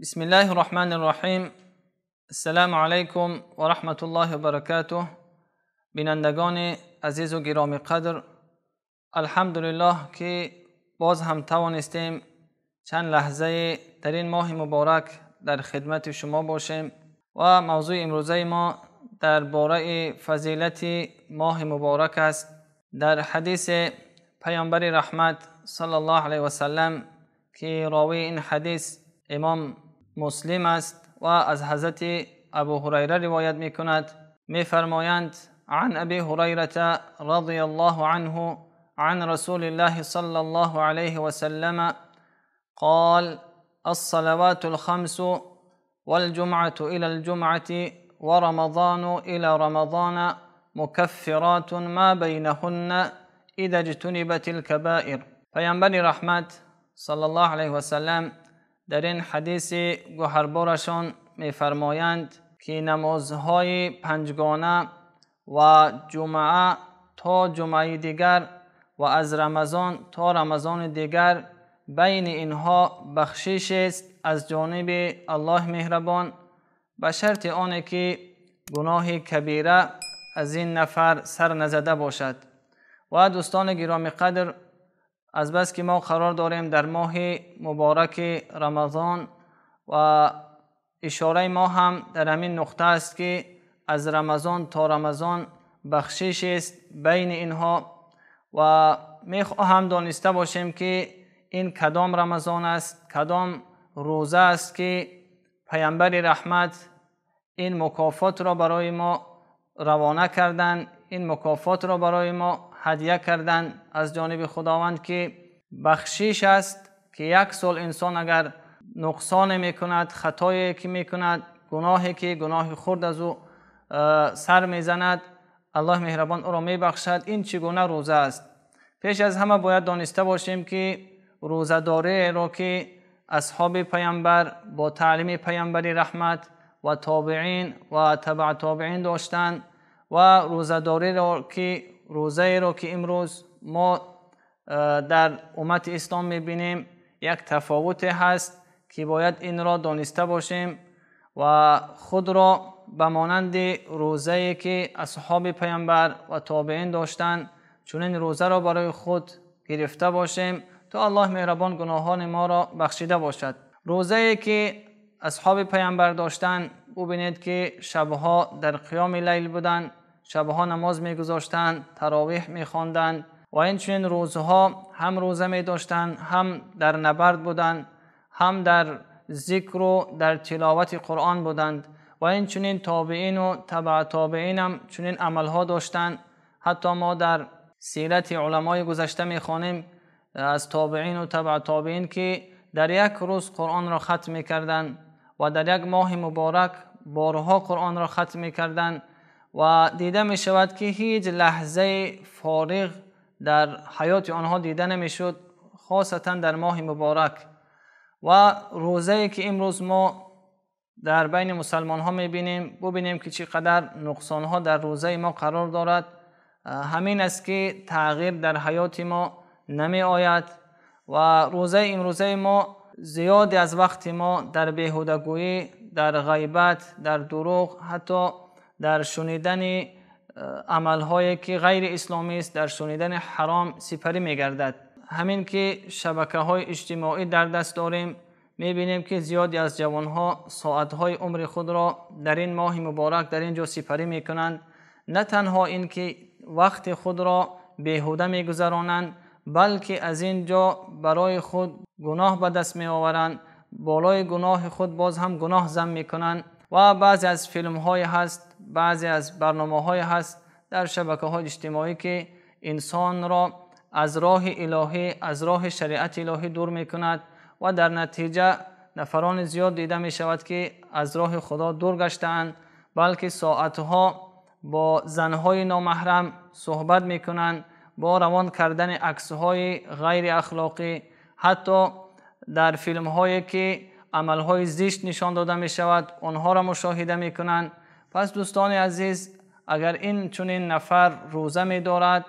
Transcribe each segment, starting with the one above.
بسم الله الرحمن الرحیم. السلام علیکم و رحمت الله و برکاته. بینندگان عزیز و گرامی قدر، الحمدلله که باز هم توانستیم چند لحظه در این ماه مبارک در خدمت شما باشیم و موضوع امروزه ما درباره فضیلت ماه مبارک است. در حدیث پیامبر رحمت صلی الله علیه و سلم که راوی این حدیث امام مسلم است و از حضرت ابو هریره روایت میکند، میفرمایند: عن ابی هریره رضی الله عنه عن رسول الله صلی الله علیه و سلم قال: الصلوات الخمس والجمعة إلى الجمعة ورمضان إلى رمضان مكفرات ما بينهن إذا اجتنبت الكبائر. پیامبر رحمت صلی الله علیه و سلم در این حدیث گوهربارشان می‌فرمایند که نمازهای پنجگانه و جمعه تا جمعه دیگر و از رمضان تا رمضان دیگر بین اینها بخشش است از جانب الله مهربان، به شرط آن که گناه کبیره از این نفر سر نزده باشد. و دوستان گرامی قدر، از بس که ما قرار داریم در ماه مبارک رمضان و اشاره ما هم در همین نقطه است که از رمضان تا رمضان بخشش است بین اینها و میخواهم دانسته باشیم که این کدام رمضان است، کدام روزه است که پیامبر رحمت این مکافات را برای ما روانه کردند، این مکافات را برای ما هدیه کردند از جانب خداوند که بخشش است که یک سال انسان اگر نقصان میکند، خطایی که میکند، گناهی که گناه خرد از او سر میزند، الله مهربان او را میبخشد. این چگونه روزه است؟ پیش از همه باید دانسته باشیم که روزه‌داری را که اصحاب پیامبر با تعلیم پیامبر رحمت و تابعین و تبع تابعین داشتند و روزه‌داری را که روزه را که امروز ما در امت اسلام می‌بینیم یک تفاوت هست که باید این را دانسته باشیم و خود را به مانند روزه‌ای که اصحاب پیامبر و تابعین داشتند چنین روزه را برای خود گرفته باشیم تا الله مهربان گناهان ما را بخشیده باشد. روزه‌ای که اصحاب پیامبر داشتند، ببینید که شبها در قیام لیل بودند، شبها نماز می‌گذاشتند، تراویح می‌خواندند و این چنین روزها هم روزه می‌داشتند، هم در نبرد بودند، هم در ذکر و در تلاوت قرآن بودند و این چنین تابعین و تبع تابعین هم چنین عملها داشتند. حتی ما در سیرت علمای گذشته می‌خوانیم از تابعین و تبع تابعین که در یک روز قرآن را ختم می‌کردند و در یک ماه مبارک بارها قرآن را ختم می‌کردند و دیده می‌شود که هیچ لحظه فارغ در حیات آنها دیده نمی‌شد، خاصتا در ماه مبارک. و روزه‌ای که امروز ما در بین مسلمان ها می‌بینیم، ببینیم که چقدر نقصان ها در روزه ما قرار دارد. همین است که تغییر در حیات ما نمی آید و روزه امروزه ما زیادی از وقت ما در بیهودگویی، در غیبت، در دروغ، حتی در شنیدن عملهایی که غیر اسلامی است، در شنیدن حرام سپری می‌گردد. همین که شبکه‌های اجتماعی در دست داریم، می‌بینیم که زیادی از جوانها ساعت‌های عمر خود را در این ماه مبارک در اینجا سپری می‌کنند. نه تنها این که وقت خود را بیهوده می‌گذرانند، بلکه از اینجا برای خود گناه به دست می‌آورند، بالای گناه خود باز هم گناه زم می‌کنند. و بعضی از فیلم‌های هست، بعضی از برنامه‌های هست در شبکه‌های اجتماعی که انسان را از راه الهی، از راه شریعت الهی دور می‌کند و در نتیجه نفران زیاد دیده می‌شود که از راه خدا دور گشته‌اند، بلکه ساعت‌ها با زن‌های نامحرم صحبت می‌کنند، با روان کردن عکس‌های غیر اخلاقی، حتی در فیلم‌هایی که عمل‌های زشت نشان داده می‌شود آنها را مشاهده می‌کنند. پس دوستان عزیز، اگر این چنین نفر روزه می‌دارد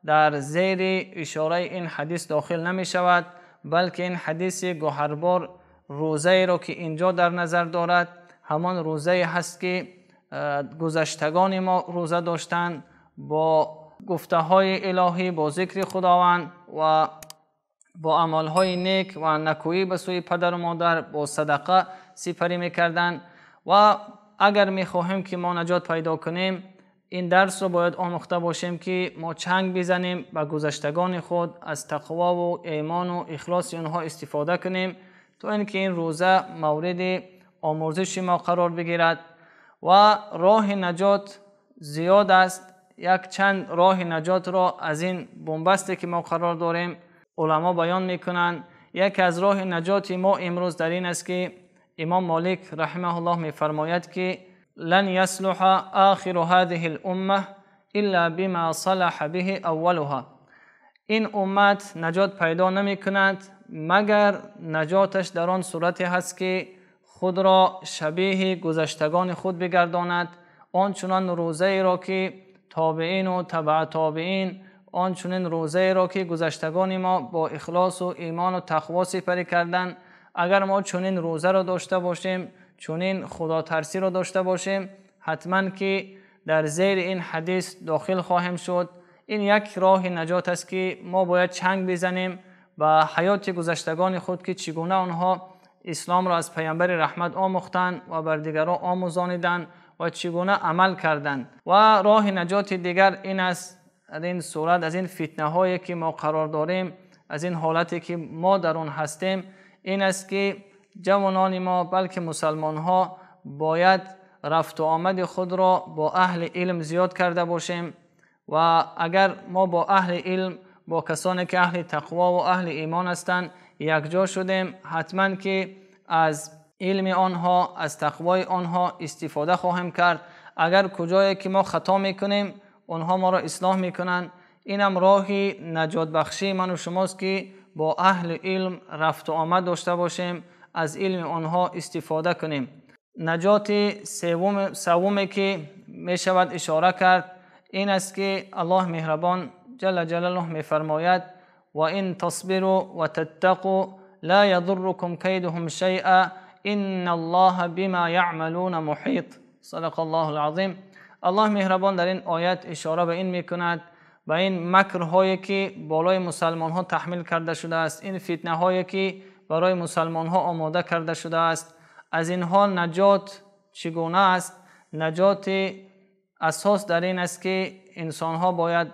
در زیر اشاره این حدیث داخل نمی‌شود، بلکه این حدیث گوهربار рӯзаеро ки инҷо дар назар дорад ҳамон рӯзае ҳаст ки гузаштагони мо рӯза доштанд бо гуфтаҳои илоҳӣ, бо зикри Худованд ва бо амалҳои нек ва некӯӣ ба сӯи падару модар, бо садақа сипарӣ мекарданд. Ва агар мехоҳем ки мо наҷот пайдо кунем, ин дарсро бояд омӯхта бошем ки мо чанг бизанем ба гузаштагони худ, аз тақво ва имон ва ихлоси онҳо истифода кунем то инки ин рӯза мавриди омӯрзиши мо қарор бигирад. Ва роҳи наҷот зиёд аст. Як чанд роҳи наҷотро аз ин бунбасте ки мо қарор дорем уламо баён мекунанд. Яке аз роҳи наҷоти мо имрӯз дар ин аст ки имом Молик раҳимаҳуллоҳ мефармояд ки لن يصلح آخر هذه الأمة إلا بما صلح به أولها. این امت نجات پیدا نمی کند مگر نجاتش در آن صورتی هست که خود را شبیه گذشتگان خود بگرداند، آنچنان روزه ای را که تابعین و تبع تابعین، آنچنین روزه ای را که گذشتگان ما با اخلاص و ایمان و تقوا سپری کردند. اگر ما چنین روزه را داشته باشیم، چنین خدا ترسی را داشته باشیم، حتما که در زیر این حدیث داخل خواهیم شد. این یک راه نجات است که ما باید چنگ بزنیم به حیات گذشتگان خود که چگونه آنها اسلام را از پیامبر رحمت آموختند و بر دیگران آموزانیدند و چگونه عمل کردند. و راه نجات دیگر این است، از این صورت، از این فتنه هایی که ما قرار داریم، از این حالتی که ما در آن هستیم، این است که جوانان ما بلکه مسلمان ها باید رفت و آمد خود را با اهل علم زیاد کرده باشیم. و اگر ما با اهل علم، با کسانی که اهل تقوا و اهل ایمان هستند یکجا شدیم، حتما که از علم آنها، از تقوای آنها استفاده خواهیم کرد. اگر کجایی که ما خطا میکنیم آنها ما را اصلاح میکنند. اینم راهی نجات بخشی من و شماست که با اهل علم رفت و آمد داشته باشیم، از علم آنها استفاده کنیم. نجات سومی که میشود اشاره کرد این است که الله مهربان جل جلاله میفرماید و این تصبروا و تتقوا لا یضرکم کیدهم شیئا ان الله بما یعملون محیط. صدق الله العظیم. الله مهربان در این آیت اشاره به این میکند، به این مکرهایی که بالای مسلمان ها تحمیل کرده شده است، این فتنه هایی که برای مسلمان ها آماده کرده شده است، از اینها نجات چگونه است؟ نجات اساس در این است که انسان ها باید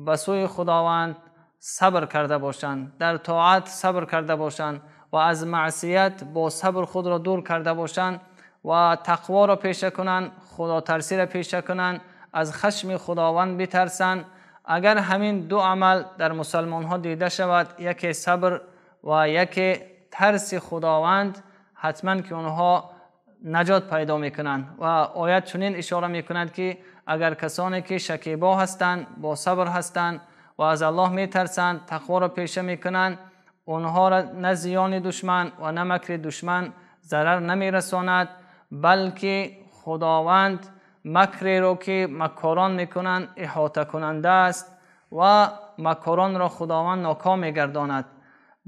به سوی خداوند صبر کرده باشند، در طاعت صبر کرده باشند و از معصیت با صبر خود را دور کرده باشند و تقوا را پیشه کنند، خدا ترسی را پیشه کنند، از خشم خداوند بترسند. اگر همین دو عمل در مسلمان ها دیده شود، یکی صبر و یکی ترس خداوند، حتما که آنها نجات پیدا میکنند. و آیت چنین اشاره میکند که اگر کسانی که شکیبا هستند، با صبر هستند و از الله میترسند، تقوا را پیشه میکنند، آنها را نه زیان دشمن و نه مکر دشمن ضرر نمیرساند، بلکه خداوند مکری را که مکاران میکنند احاطه کننده است و مکاران را خداوند ناکام میگرداند.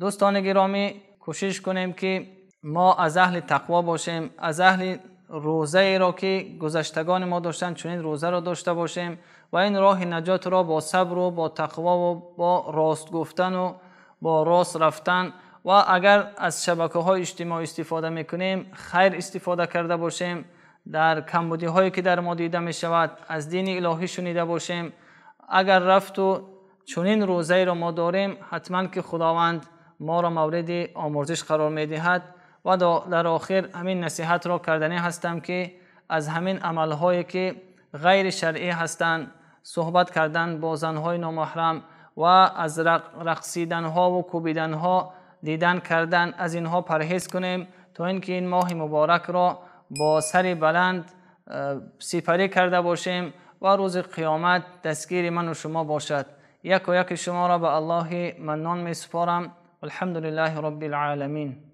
دوستان گرامی، کوشش کنیم که ما از اهل تقوا باشیم، از اهل روزه ای را که گذشتگان ما داشتند چنین روزه را داشته باشیم و این راه نجات را با صبر و با تقوا و با راست گفتن و با راست رفتن و اگر از شبکه های اجتماعی استفاده میکنیم خیر استفاده کرده باشیم، در کمبودی هایی که در ما دیده می شود از دین الهی شنیده باشیم. اگر رفت و چنین روزه ای را ما داریم، حتما که خداوند ما را مورد آمرزش قرار می دهد. و در آخر همین نصیحت را کردنی هستم که از همین عملهایی که غیر شرعی هستند، صحبت کردن با زنهای نامحرم و از رقصیدنها و کوبیدنها دیدن کردن، از اینها پرهیز کنیم تا اینکه این ماه مبارک را با سر بلند سپری کرده باشیم و روز قیامت دستگیر من و شما باشد. یک و یک شما را به الله منان می سپارم. الحمد لله رب العالمین.